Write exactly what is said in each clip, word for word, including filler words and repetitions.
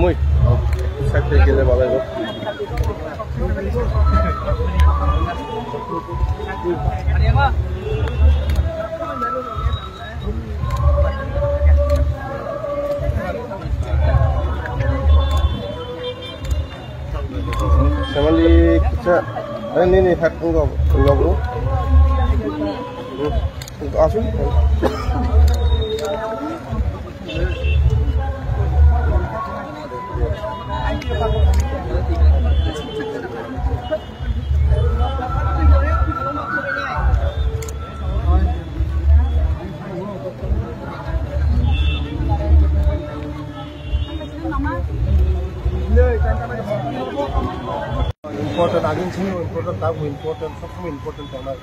Oi. Side tei gele balai bo. Family kisa, eh, nini hak wngkha, wngkha bro. Aswk. Important, agini simi important, tabuk important, sob somoi important tongnai.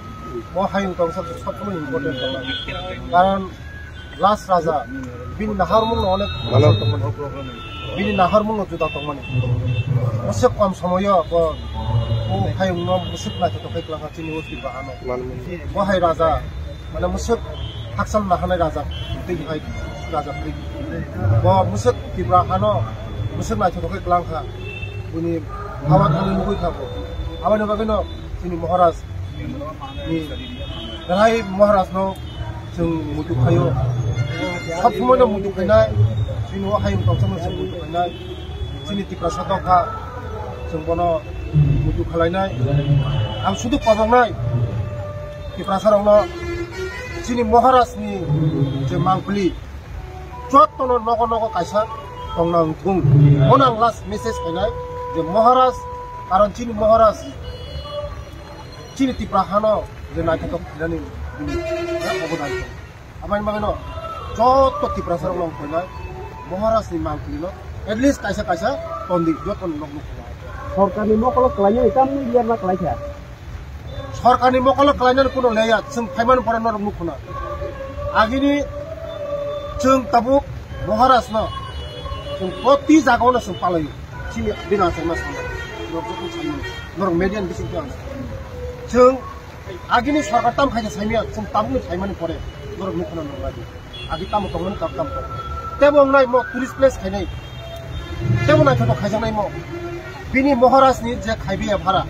Bo hayung tong sob, sob somoi important tongnai. Karon last raja, bini naharmung no onek Mano. Bini naharmung no juda tongmani. Bwswk kom somoyo bo, bo hayung no bwswk naithotok khe kwlangkha chini o Tripura hano. Mano. Bo hai raja, mane bwswk hakchal nahanai raja, tei hai raja pri. Bo bwswk Tripura hano bwswk naithotok khe kwlangkha. Bini hawa thangwi nugwi kha bo. Aboni bagwino chini Maharaj ni, belai Maharaj no chwng muitu khaio. Sab somoi no muitu khainai, chini o hayung tongsa no chwng muitu khainai. Chini Tiprasa dopha chwng bono muitu khalainai. Ang sudu koboknai Tiprasa rokno chini Maharaj ni je mangpili, jotono nogo nogo kaisa tongna wngthung. Bono ang last message khainai je Maharaj, karon chini Maharaj chini Tipra hano je naithotok khainani bini, eh, obodan tong. Aboni bagwino joto Tiprasa rok long khainai Maharaj ni mangpili no at least kaisa kaisa tondi joto nok nuk. Sorkarni mokolo kwlainani tamni liar ma kwlaikha. Sorkarni mokolo kwlainani kuno leya, chwng phaimani pore norok nukhuna. Agini chwng tabuk Maharaj no chwng proti jaga o no chwng palai. Chini bini achai ma sama. Norok joto saimani. Norok media ni bising tong. Chwng agini sorkar tam khaisa saimya, chwng tabukni phaimani pore norok nukhuna norok lagi. Agi tamo tongmani kam tamo tong. Tebo wngnai mo tourist place khainai. Tebo naithotok khaijaknai mo. Bini Maharaj ni je khaibiya bhara.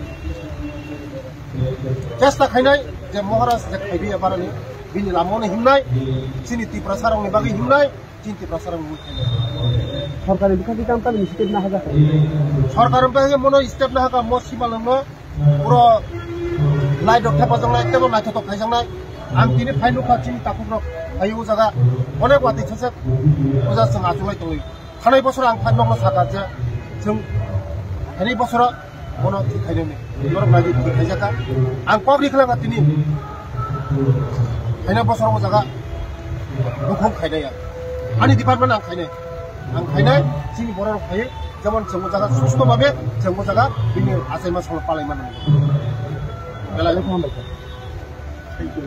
Chesta khainai je Maharaj je khaibiya bhara ni bini lama no himnai. Chini Tiprasa rok ni bagwi himnai. Chini Tiprasa rok ni bagwi khainai. Sorkar ni bwkhak tei tamo tamo ni step na hajakha. Sorkar ni bagwi mono step na haka mo simalwng no. Puro light rok thepajaknai, teibo naithotok khaijaknai. Ang tini phai nukha chini takhuk rok phai o jaga. Onek watwi sasek puja chwng achulai tongwi. Thanai bosor ang phai nokno sakha je chwng thanai bosoro bono thwi khainani. Norok nai thwi khaijakha. Ang kok ri khlakha tini. Thanai bosoro o jaga bukhuk khainai ang. Ani department ang khainai. Ang khainai, chini borok rok phaiwi, jemon chwng o jaga susto babe, chwng o jaga bini achaima salo palai mano. Belai no hambai kha. Thank you.